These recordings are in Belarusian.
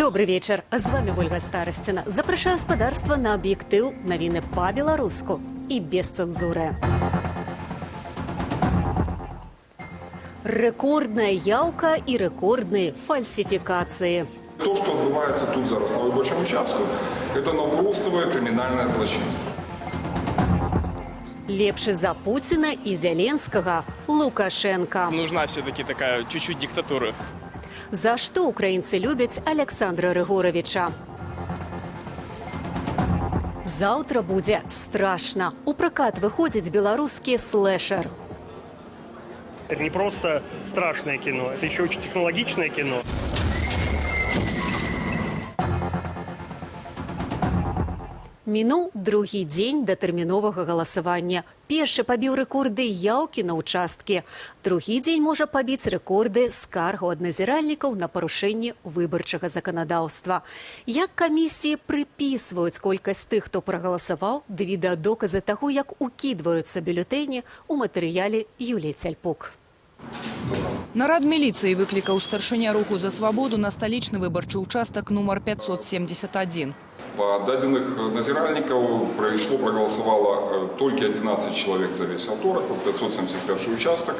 Добры вечар. З вамі Вольга Старасціна. Запрашаю спадарства на «Аб'ектыў», навіны па-беларуску і без цэнзуры. Рэкордная яўка і рэкордныя фальсіфікацыі. То, что адбываецца тут зараз на выбарчым участку, это наўпроставае крымінальнае злачынства. Лепшы за Пуціна і Зяленскага Лукашенко. Нужна все-таки такая чуть-чуть диктатура. За што украінцы любяць Александра Рыгоравіча? Заўтра будзе страшна. У пракат выходзіць беларускі слэшер. Это не просто страшное кино, это еще очень технологичное кино. Мінуў другі дзень датэрміновага галасавання. Першы пабіў рэкорды яўкі на ўчасткі. Другі дзень можа пабіць рэкорды скаргаў ад назіральнікаў на парушэнне выбарчага заканадаўства. Як камісіі прыпісваюць колькасць тых, хто прагаласаваў, ды відэадоказы таго, як укідваюцца бюлетэні, у матэрыяле Юліі Цяльпук. Нарад міліцыі выклікаў старшыня руху «За свабоду» на сталічны выбарчы ўчастак нумар 571. Па дадзеных назіральнікаў, прыйшло, прагаласавала толькі 11 чалавек за весь аўторак, 571 участак.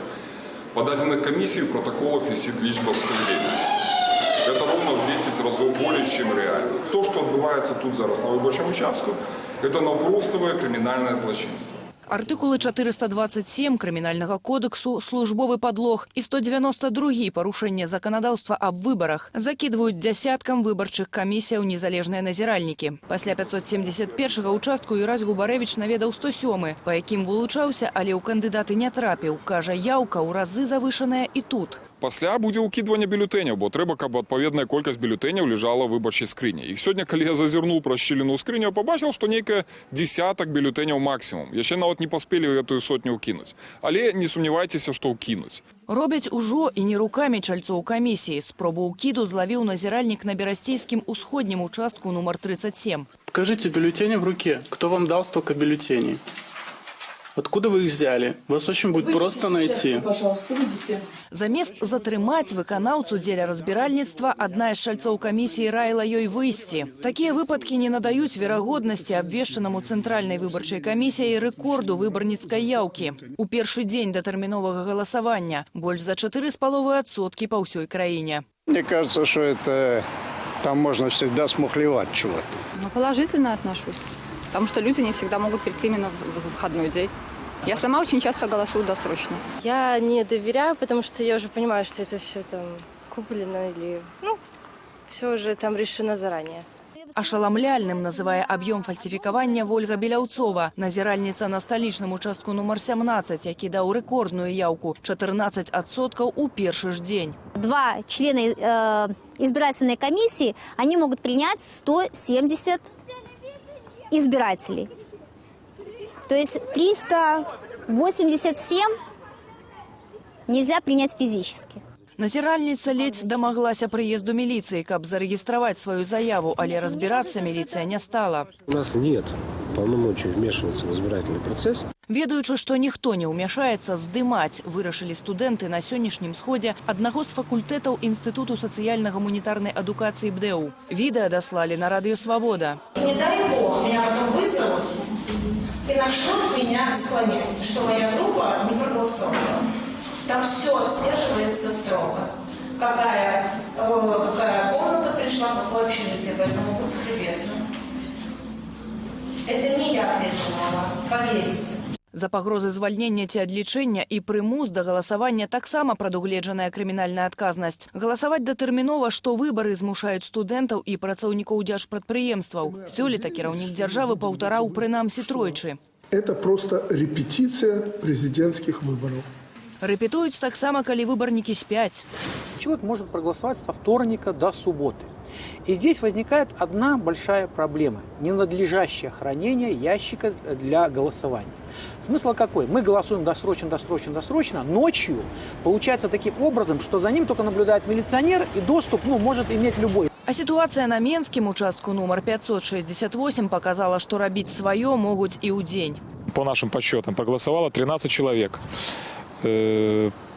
Па дадзеных камісіі, в протоколах висит лічба 109. Это ровно в 10 разоў более, чем реально. То, что адбываецца тут зараз на выбарчым участку, это наўпроставае крымінальнае злачынства. Артыкулы 427 Крымінальнага кодексу «Службовы падлог» і 192 «Парушэнне заканадаўства аб выбарах» закідваюць дзясяткам выбарчых камісіяў незалежныя назіральнікі. Пасля 571 участку Юрась Губарэвіч наведаў 107, па якім вылучаўся, але ў кандыдаты не трапіў. Кажа, яўка ў разы завышаная і тут. Пасля будзе ўкідванне бюлетэняў, бо трэба, каб адпаведная колькасць бюлетэняў лежала ў выбарчай скрыні. І сёння, калі я зазірнуў праз шчыліну ў скрыню, я пабачыў, што нейкая десятак бюлетэняў максімум. Яшчэ нават не паспелі гэтую сотню ўкінуць. Але не сумнявайцеся, што ўкінуць. Робяць ужо, і не рукамі чальцоў камісіі. Спробу ўкіду злавіў назіральнік на Берасцейскім усходнім участку нумар 37. Покажите бюллетени в руке. Кто вам дал столько бюллетеней? Откуда вы их взяли? Вас очень будет просто найти. Пожалуйста, выйдите. Замест затрымаць выканаўцу дзеля разбіральніцтва, адна з чальцоў камісіі раіла ёй выйсці. Такія выпадкі не надаюць верагоднасці абвешчанаму Цэнтральнай выбарчай камісіяй рэкорду выбарніцкай яўкі. У першы дзень датэрміновага галасавання больш за 4,5% па ўсёй краіне. Мне кажется, что это там можно всегда смухлевать чего-то. Ну, положительно отношусь. Потому что люди не всегда могут прийти именно в выходной день. Я сама очень часто голосую досрочно. Я не доверяю, потому что я уже понимаю, что это все там куплено или, ну, все уже там решено заранее. Ашаламляльным называе аб'ём фальсіфікавання Вольга Беляўцова, назіральніца на сталічным участку нумар 17, які даў рэкордную яўку 14% у першы ж дзень. Два члена избирательной комиссии, они могут принять 170 избирателей. То есть 387 нельзя принять физически. Назіральніца ледзь дамаглася прыезду міліцыі, каб зарэгістраваць сваю заяву, але разбірацца міліцыя не стала. У нас нет полномочий вмешиваться в избирательный процесс. Ведаючы, што ніхто не ўмяшаецца, здымаць вырашылі студэнты на сённяшнім сходзе аднаго з факультэтаў Інстытуту сацыяльна-гуманітарнай адукацыі БДЭУ. Відэа даслалі на Радыё Свабода. Не дай бог, меня потом вызовут и начнут меня склонять, что моя группа не проголосовала. Там все отслеживается строго. Какая комната пришла, какое общежитие, поэтому будьте любезны. Это не я придумала, поверьте. За пагрозы звальнення ці адлічэння і прымус да галасавання таксама прадугледжаная крымінальная адказнасць. Галасаваць датэрмінова штовыбары змушаюць студэнтаў і працаўнікоў дзяржпрадпрыемстваў. Сёлета кіраўнік дзяржавы паўтараў прынамсі тройчы. Это просто репетиция президентских выборов. Рэпетуюць таксама, калі выбарнікі спяць. Человек может проголосовать со вторника до субботы. И здесь возникает одна большая проблема – ненадлежащее хранение ящика для голосования. Смысл какой? Мы голосуем досрочно, досрочно, досрочно. Ночью получается таким образом, что за ним только наблюдает милиционер, и доступ, ну, может иметь любой. А сітуацыя на менскім участку нумар 568 показала, што рабіць сваё могуць і ў дзень. По нашим подсчетам, проголосовало 13 человек.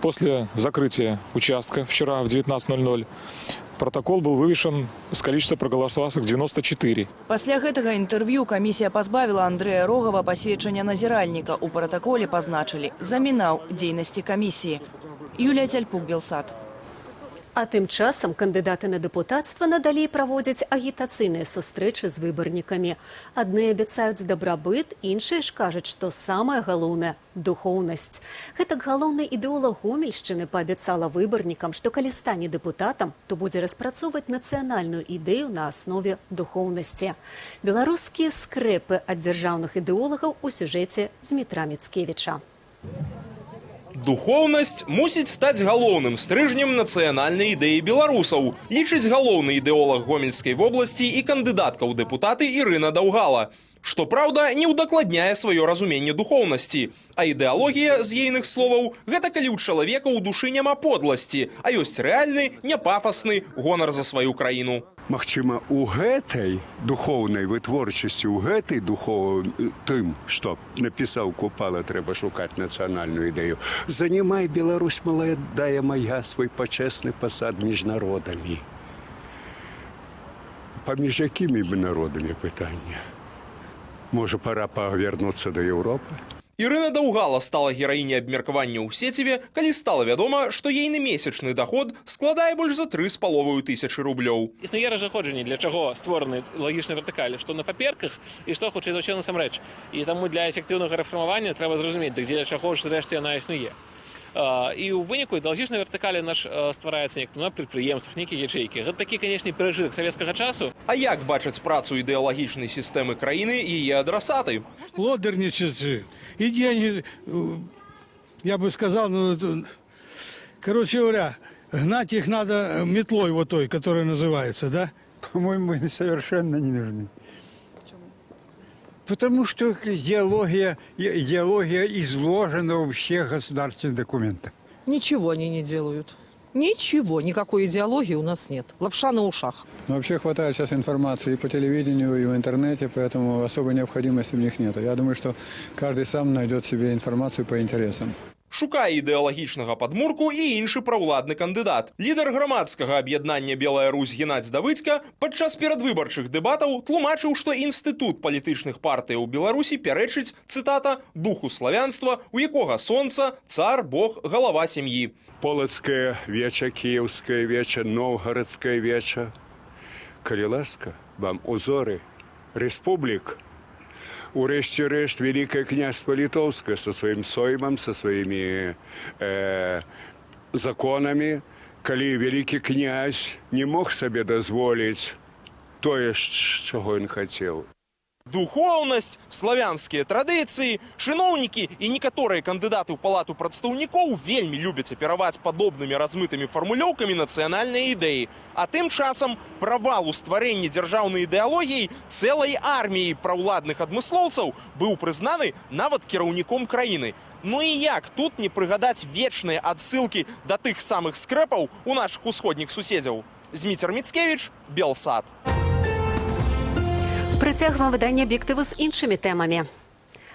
После закрытия участка вчера в 19:00. Протокол был вывешен с количества проголосовавших 94. Пасля гэтага інтэрв'ю камісія пазбавіла Андрэя Рогава пасведчання назіральніка. У пратаколе пазначылі: замінаў дзейнасці камісіі. Юлія Цяльпук, Белсат. А тым часам кандыдаты на дэпутацтва надалей праводзяць агітацыйныя сустрэчы з выбарнікамі. Адны абяцаюць дабрабыт, іншыя ж кажуць, што самае галоўнае — духоўнасць. Гэтак галоўны ідэолаг Гомельшчыны паабяцала выбарнікам, што калі стане дэпутатам, то будзе распрацоўваць нацыянальную ідэю на аснове духоўнасці. Беларускія скрэпы ад дзяржаўных ідэолагаў у сюжэце Змітра Міцкевіча. Духоўнасць мусіць стаць галоўным стрыжнем нацыянальнай ідэі беларусаў, лічыць галоўны ідэолаг Гомельскай вобласці і кандыдатка ў дэпутаты Ірына Даўгала. Што праўда, не ўдакладняе сваё разуменне духоўнасці. А ідэалогія, з ейных словаў, гэта калі ў чалавека ў душы няма подласці, а ёсць рэальны, няпафасны гонар за сваю краіну. Магчыма, у гэтай духоўнай вытворчасці, у гэтай духоў тым, што напісаў Купала, трэба шукаць нацыянальную ідэю. Занимай, Беларусь маладая моя, свой пачэсны пасад між народамі. Паміж якімі б народамі, пытання? Можа, пора павярнуцца да Еўропы? Ірына Даўгала стала гераіняй абмеркавання ў сеціве, калі стала вядома, што ейны месячны даход складае больш за 3,5 тысячы рублёў. Існуе разыходжанне, для чаго створаны ідэалагічныя вертыкалі, што на паперках і што, хутчэй за ўсё, насамрэч. І таму для эфектыўнага рэфармавання трэба зразумець, дык дзеля чаго ж зрэшты яна існуе. І ў выніку ідэалагічная вертыкалі наш ствараецца неяк на прадпрыемствах, нейкія ячэйкі. Гэта такі, канешне, перажытак савецкага часу. А як бачаць працу ідэалагічнай сістэмы краіны яе адрасаты? Лодырничать и деньги, я бы сказал, ну, короче говоря, гнать их надо метлой вот той, которая называется, да? По-моему, совершенно не нужны. Потому что идеология изложена во всех государственных документах. Ничего они не делают. Ничего, никакой идеологии у нас нет. Лапша на ушах. Но вообще хватает сейчас информации и по телевидению, и в интернете, поэтому особой необходимости в них нет. Я думаю, что каждый сам найдет себе информацию по интересам. Шукае ідэалагічнага падмурку і іншы праўладны кандыдат. Лідар грамадскага аб'яднання «Белая Русь» Генадзь Давыдзька падчас перадвыбарчых дэбатаў тлумачыў, што інстытут палітычных партый у Беларусі пярэчыць, цытата, «духу славянства, у якога сонца, цар, бог, галава сям'і». Полацкае веча, Кіеўскае веча, Новгарадскае веча. Калі ласка, вам узоры рэспублік. Урэшце рэшт, Вялікае Княства Літоўскае со сваім соймам, со сваімі законамі, калі вялікі князь не мог сабе дазволіць тое, чаго ён хацеў. Духоўнасць, славянскія традыцыі, чыноўнікі і некаторыя кандыдаты ў палату прадстаўнікоў вельмі любяць апераваць падобнымі размытымі фармулёўкамі нацыянальнай ідэі. А тым часам правал у стварэнні дзяржаўнай ідэалогіі цэлай арміяй праўладных адмыслоўцаў быў прызнаны нават кіраўніком краіны. Ну і як тут не прыгадаць вечныя адсылкі да тых самых скрэпаў у нашых усходніх суседзяў? Зміцер Міцкевіч, Белсат. Працягваем выданне «Аб'ектыву» з іншымі тэмамі.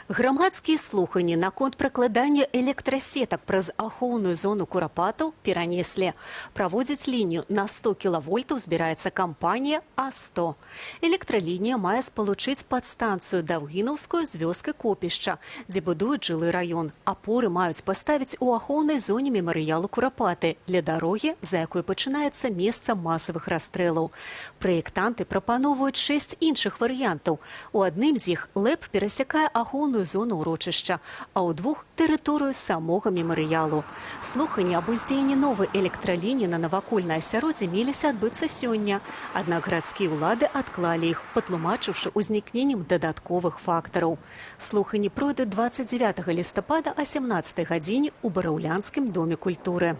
Грамадскія слуханні наконт пракладання электрасетак праз ахоўную зону Курапатаў перанеслі. Праводзіць лінію на 100 кілавольтаў збіраецца кампанія А100. Электралінія мае спалучыць падстанцыю Даўгінаўскую з вёскай Копішча, дзе будуюць жылы раён. Апоры маюць паставіць у ахоўнай зоне мемарыялу Курапаты ля дарогі, за якой пачынаецца месца масавых расстрэлаў. Праектанты прапаноўваюць шэсць іншых варыянтаў. У адным з іх ЛЭП перасякае ахоўную зону ўрочышча, а ў двух — тэрыторыю самога мемарыялу. Слуханні аб уздзеянні новай электралініі на навакольнае асяроддзе меліся адбыцца сёння. Аднак гарадскія ўлады адклалі іх, патлумачыўшы ўзнікненнем дадатковых фактараў. Слуханні пройдуць 29 лістапада а 17 гадзіне ў Бараўлянскім доме культуры.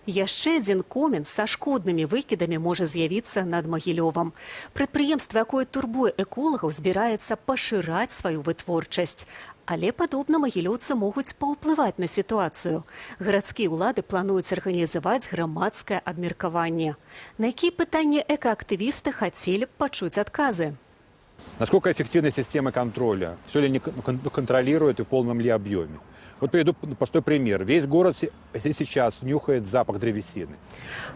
Яшчэ адзін комін са шкоднымі выкідамі можа з'явіцца над Магілёвам. Прадпрыемства, якое турбуе эколагаў, збіраецца пашыраць сваю вытворчасць. Але, падобна, магілёўцы могуць паўплываць на сітуацыю. Гарадскія ўлады плануюць арганізаваць грамадскае абмеркаванне. На якія пытанні экаактывісты хацелі б пачуць адказы? Насколько эффективна система контроля? Все ли они контролируют и в полном ли объеме? Вот приведу простой пример. Весь город сейчас нюхает запах древесины.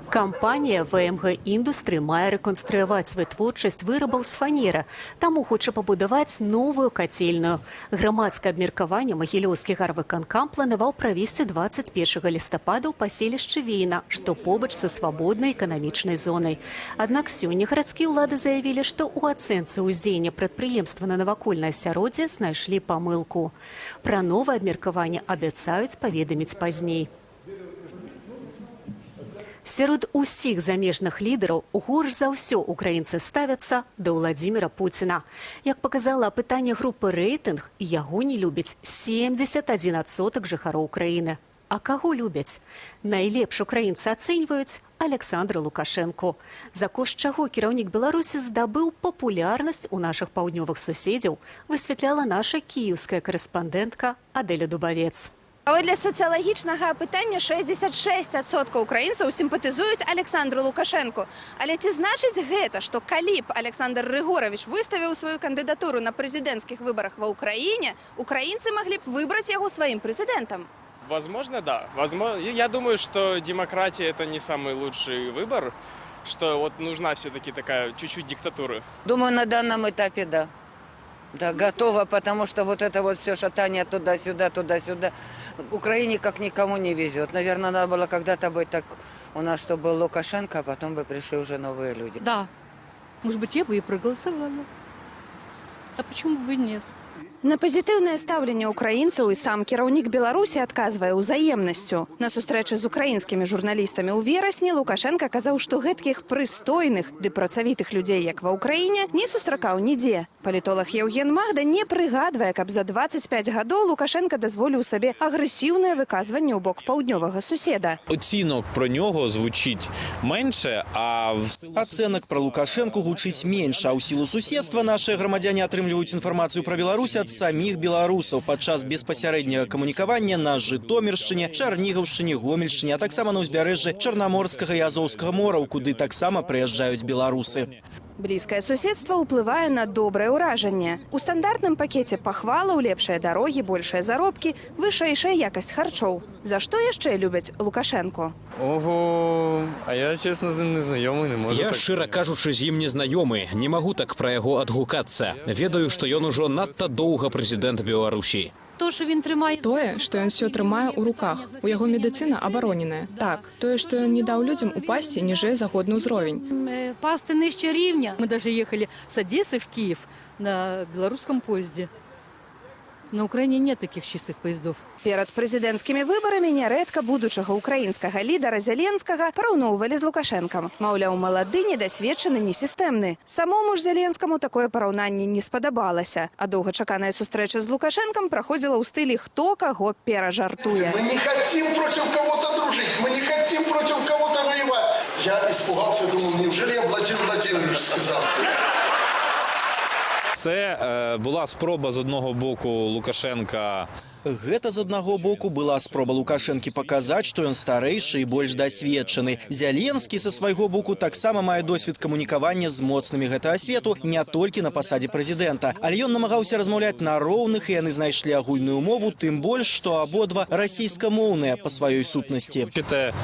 Кампанія ВМГ Індустры мае рэканструяваць вытворчасць вырабаў з фанеры. Таму хоча пабудаваць новую кацельную. Грамадскае абмеркаванне магілёўскі гарвыканкам планаваў правесці 21 лістапада ў паселішчы Вейна, што побач са свабоднай эканамічнай зонай. Аднак сёння гарадскія ўлады заявілі, што ў ацэнцы ўздзеяння прадпрыемства на навакольнае асяроддзе знайшлі памылку. Пра новае абмеркаванне абяцаюць паведаміць пазней. Сярод усіх замежных лідараў горш за ўсё украінцы ставяцца да Уладзіміра Пуціна. Як паказала апытанне групы «Рэйтынг», яго не любіць 71% жыхароў краіны. А каго любяць? Найлепш украінцы ацэньваюць Аляксандра Лукашэнку. За кошт чаго кіраўнік Беларусі здабыў папулярнасць у нашых паўднёвых суседзяў, высвятляла наша кіеўская карэспандэнтка Адэля Дубавец. Паводле сацыялагічнага апытання, 66% украінцаў сімпатызуюць Аляксандру Лукашэнку. Але ці значыць гэта, што калі б Аляксандр Рыгоравіч выставіў сваю кандыдатуру на прэзідэнцкіх выбарах ва Украіне, украінцы маглі б выбраць яго сваім прэзідэнтам? Возможно, да. Возможно, я думаю, что демократия — это не самый лучший выбор, что вот нужна все-таки такая чуть-чуть диктатура. Думаю, на данном этапе да. Да, готова, потому что вот это вот все шатание туда-сюда, туда-сюда. Украине как никому не везет. Наверное, надо было когда-то быть так у нас, что был Лукашенко, а потом бы пришли уже новые люди. Да. Может быть, я бы и проголосовала. А почему бы и нет? На пазітыўнае стаўленне ўкраінцаў і сам кіраўнік Беларусі адказвае ўзаемнасцю. На сустрэчы з украінскімі журналістамі ў верасні Лукашэнка казаў, што гэткіх прыстойных ды працавітых людзей, як ва Ўкраіне, не сустракаў нідзе. Палітолаг Яўген Магда не прыгадвае, каб за 25 гадоў Лукашэнка дазволіў сабе агрэсіўнае выказванне ў бок паўднёвага суседа. Оцінок про нього звучить менше, а в силу Ацэнак пра Лукашэнку гучыць менш, а ў сілу суседства нашыя грамадзяне атрымліваюць інфармацыю пра Беларусь ад саміх беларусаў падчас беспасярэдняга камунікавання на Жытоміршчыне, Чарнігаўшчыне, Гомельшчыне, а таксама на ўзбярэжжы Чарнаморскага і Азоўскага мораў, куды таксама прыязджаюць беларусы. Блізкае суседства ўплывае на добрае ўражанне. У стандартным пакеце пахвалаў лепшыя дарогі, большыя заробкі, вышэйшая якасць харчоў. За што яшчэ любяць Лукашэнку? Ого, а я, чесно, з ним не знайомий, не можу Я, так. шчыра кажучы, з ім не знаёмы, не магу так пра яго адгукацца. Ведаю, што ён ужо надта доўга прэзідэнт Беларусі. То, што ён трымае. Тое, што ён усё трымае ў руках. У яго медыцына абароненая. Так, тое, што ён не даў людзям упасці ніжэй за годны ўзровень. Пасти нижче рівня. Мы даже ехали с Одессы в Киев на белорусском поезде. На Украине нет таких чистых поездов. Перад прэзідэнцкімі выбарамі нярэдка будучага ўкраінскага лідара Зяленскага параўноўвалі з Лукашэнкам. Маўляў, малады, недасведчаны, несістэмны. Самому ж Зяленскаму такое параўнанне не спадабалася. А доўгачаканая сустрэча з Лукашэнкам праходзіла ў стылі «хто каго перажартуе». Мы не хотим против кого-то дружить, мы не хотим против кого-то воевать. Я испугался, думал, неужели я Владимир Владимирович сказал? Це була спроба з одного боку Лукашенка. Гэта з аднаго боку была спроба Лукашэнкі паказаць, што ён старэйшы і больш дасведчаны. Зяленскі са свайго боку таксама мае досвед камунікавання з моцнымі гэтага свету не толькі на пасадзе прэзідэнта, але ён намагаўся размаўляць на роўных, і яны знайшлі агульную мову, тым больш, што абодва расійскамоўныя па сваёй сутнасці. Чите,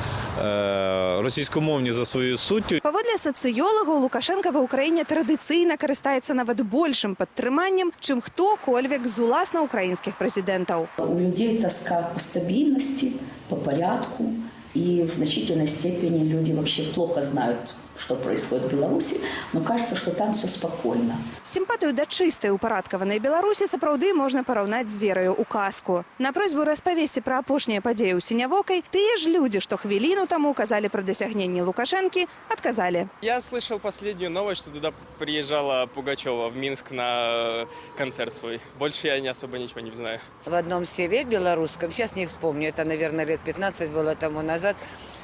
російськомовні за своєю суттю. Паводле сацыёлагаў, Лукашэнка ва Ўкраіне традыцыйна карыстаецца нават большым падтрыманнем, чым хто-кольвек з уласна украінскіх прэзідэнтаў. У людей тоска по стабильности, по порядку, и в значительной степени люди вообще плохо знают, что происходит в Беларуси, но кажется, что там все спокойно. Сімпатыю да чыстай, упарадкаванай Беларусі сапраўды можна параўнаць з вераю ў казку. На просьбу распавесці пра апошнія падзеі ў Сінявокай тыя ж людзі, што хвіліну таму казалі пра дасягненні Лукашэнкі, адказалі. Я слышал последнюю новость, что туда приезжала Пугачева в Минск на концерт свой. Больше я не особо ничего не знаю. В одном селе белорусском, сейчас не вспомню, это, наверное, лет 15 было тому назад,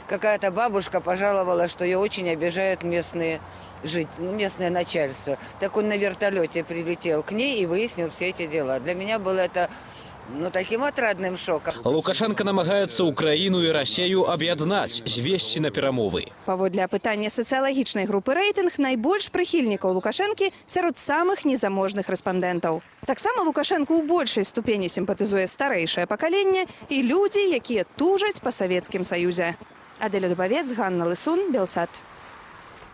какая-то бабушка пожаловала, что ее очень обижают местные жить, ну, местное начальство. Так он на вертолете прилетел к ней и выяснил все эти дела. Для меня было это Ну, таким отрадным шоком. Лукашэнка намагаецца Украіну і Расею аб'яднаць, звесці на перамовы. Паводле апытання сацыялагічнай групы «Рэйтынг», найбольш прыхільнікаў Лукашэнкі сярод самых незаможных рэспандэнтаў. Таксама Лукашэнку ў большай ступені сімпатызуе старэйшае пакаленне і людзі, якія тужаць па Савецкім Саюзе. Адэля Дубавец, Ганна Лысун, Белсат.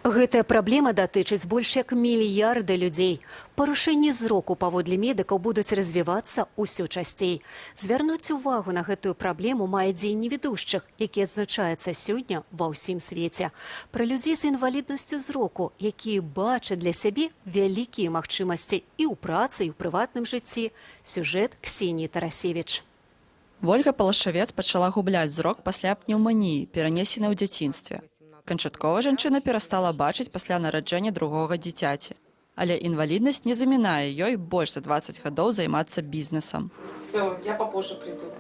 Гэтая праблема датычыць больш як мільярда людзей. Парушэнні зроку, паводле медыкаў, будуць развівацца ўсё часцей. Звярнуць увагу на гэтую праблему мае дзень невідушчых, які адзначаецца сёння ва ўсім свеце. Пра людзей з інваліднасцю зроку, якія бачаць для сябе вялікія магчымасці і ў працы, і ў прыватным жыцці. Сюжэт Ксеніі Тарасевіч. Вольга Палашавец пачала губляць зрок пасля пнеўманіі, перанесенай у дзяцінстве. Канчаткова жанчына перастала бачыць пасля нараджэння другога дзіцяці. Але інваліднасць не замінае ёй больш за 20 гадоў займацца бізнесам. Все, я попозже приду.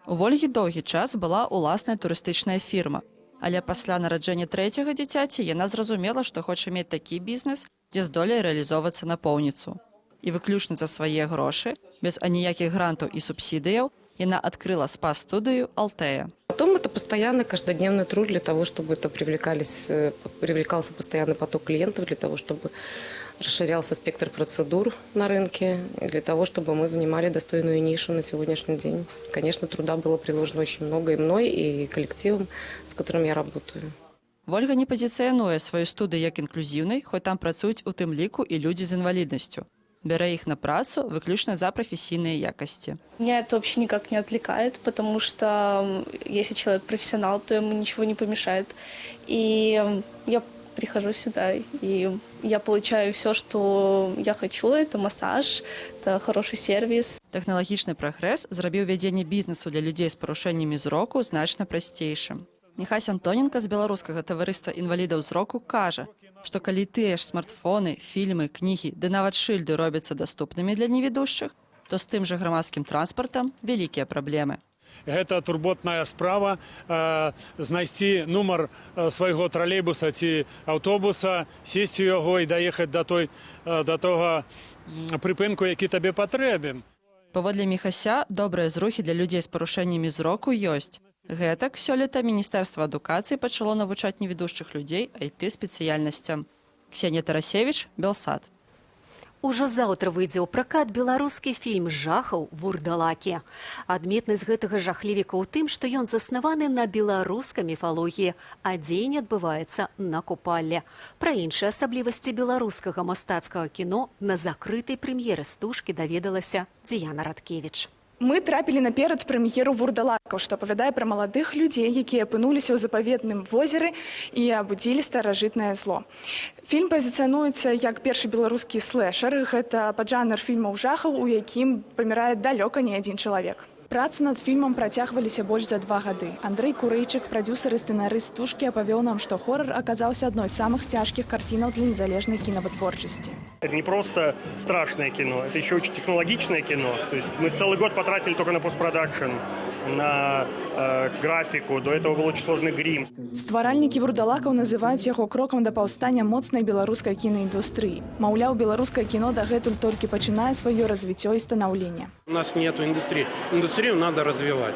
У Вольгі доўгі час была ўласная турыстычная фірма. Але пасля нараджэння трэцяга дзіцяці яна зразумела, што хоча мець такі бізнес, дзе здолее рэалізоўвацца напоўніцу. І выключна за свае грошы, без аніякіх грантаў і субсідыяў, яна адкрыла спа-студыю «Алтэя». Потом это постоянный каждодневный труд для того, чтобы это привлекался постоянный поток клиентов, для того, чтобы расширялся спектр процедур на рынке, и для того, чтобы мы занимали достойную нишу на сегодняшний день. Конечно, труда было приложено очень много и мной, и коллективом, с которым я работаю. Вольга не пазіцыянуе сваю студыю як інклюзіўнай, хоць там працуюць у тым ліку і людзі з інваліднасцю. Бярэ іх на працу выключна за прафесійныя якасці. Меня это вообще никак не отвлекает, потому что если человек профессионал, то ему ничего не помешает. И я прихожу сюда, и я получаю все, что я хочу. Это массаж, это хороший сервис. Тэхналагічны прагрэс зрабіў вядзенне бізнесу для людзей з парушэннямі зроку значна прасцейшым. Міхась Антоненка з беларускага таварыства інвалідаў зроку кажа, што калі тыя ж смартфоны, фільмы, кнігі ды нават шыльды робяцца даступнымі для невідушчых, то з тым жа грамадскім транспартам вялікія праблемы. Гэта турботная справа знайсці нумар свайго тралейбуса ці аўтобуса, сесці ў яго і даехаць да тога прыпынку, які табе патрэбен. Паводле Міхася, добрыя зрухі для людзей з парушэннямі зроку ёсць. Гэтак, сёлета міністэрства адукацыі пачало навучаць невідушчых людзей айты-спецыяльнасцям. Ксенія Тарасевіч, Белсат. Ужо заўтра выйдзе ў пракат беларускі фільм жахаў «Вурдалакі». Адметнасць гэтага жахлівіка ў тым, што ён заснаваны на беларускай міфалогіі, а дзеянне адбываецца на Купалле. Пра іншыя асаблівасці беларускага мастацкага кіно на закрытай прэм'еры стужкі даведалася Дзіяна Радкевіч. Мы трапілі на перадпрэм'еру «Вурдалакаў», што апавядае пра маладых людзей, якія апынуліся ў запаветным возеры і абудзілі старажытнае зло. Фільм пазіцыянуецца як першы беларускі слэшер. Гэта паджанр фільмаў жахаў, у якім памірае далёка не адзін чалавек. Працы над фільмам працягваліся больш за 2 гады. Андрэй Курэйчык, прадзюсар і сцэнарыст стужкі, апавёў нам, што хорар аказаўся адной з самых цяжкіх карцінаў для незалежнай кінавытворчасці. Это не просто страшное кино, это еще очень технологичное кино. То есть мы целый год потратили только на постпродакшн, на графику. До этого был очень сложный грим. Стваральнікі «Вурдалакаў» называюць яго крокам да паўстання моцнай беларускай кінаіндустрыі. Маўляў, беларускае кіно дагэтуль толькі пачынае сваё развіццё і станаўленне. У нас нет индустрии. Индустрию надо развивать.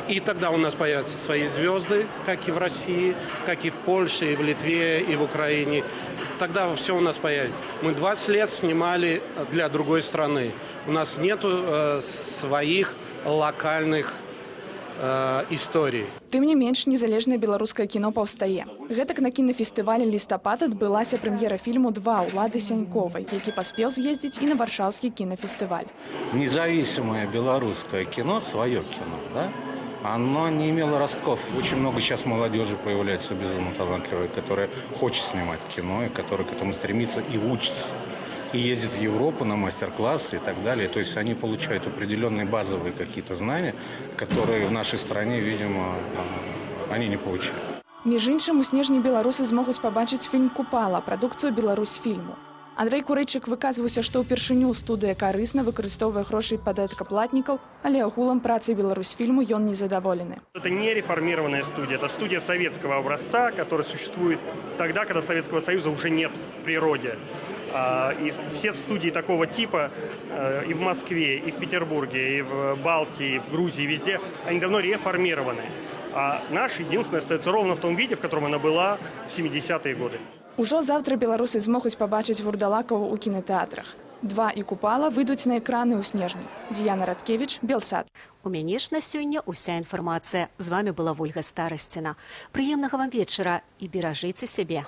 И тогда у нас появятся свои звезды, как и в России, как и в Польше, и в Литве, и в Украине. Тогда все у нас появится. Мы 20 лет снимали для другой страны. У нас нету своих локальных историй. Тым не менш, незалежнае беларускае кіно паўстае. Гэтак на кінафестывалі «Лістапад» адбылася прэм'ера фільму «Два» Улады Сяньковай, які паспеў з'ездзіць і на варшаўскі кінафестываль. Независимое белорусское кино, свое кино, да, оно не имело ростков. Очень много сейчас молодежи появляется безумно талантливой, которая хочет снимать кино и которая к этому стремится и учится. И ездит в Европу на мастер-классы и так далее. То есть они получают определенные базовые какие-то знания, которые в нашей стране, видимо, они не получили. Між іншым, у снежні беларусы змогуць пабачыць фільм «Купала», прадукцыю «Беларусьфільму». Андрэй Курэйчык выказваўся, што ўпершыню студыя карысна выкарыстоўвае грошы падаткаплатнікаў, але агулам працай «Беларусьфільму» ён незадаволены. Это не реформированная студия, это студия советского образца, которая существует тогда, когда Советского Союза уже нет в природе. И все студии такого типа и в Москве, и в Петербурге, и в Балтии, и в Грузии, везде, они давно реформированы. А наша единственная остается ровно в том виде, в котором она была в 70-е годы. Ужо заўтра беларусы змогуць пабачыць «Вурдалакаў» у кінатэатрах. «Два» і «Купала» выйдуць на экраны ў снежні. Діяна Радкевіч, Белсат. У мяне ж на сёння ўся інфармацыя. З вамі была Вольга Старасціна. Прыемнага вам вечара і беражыце сябе.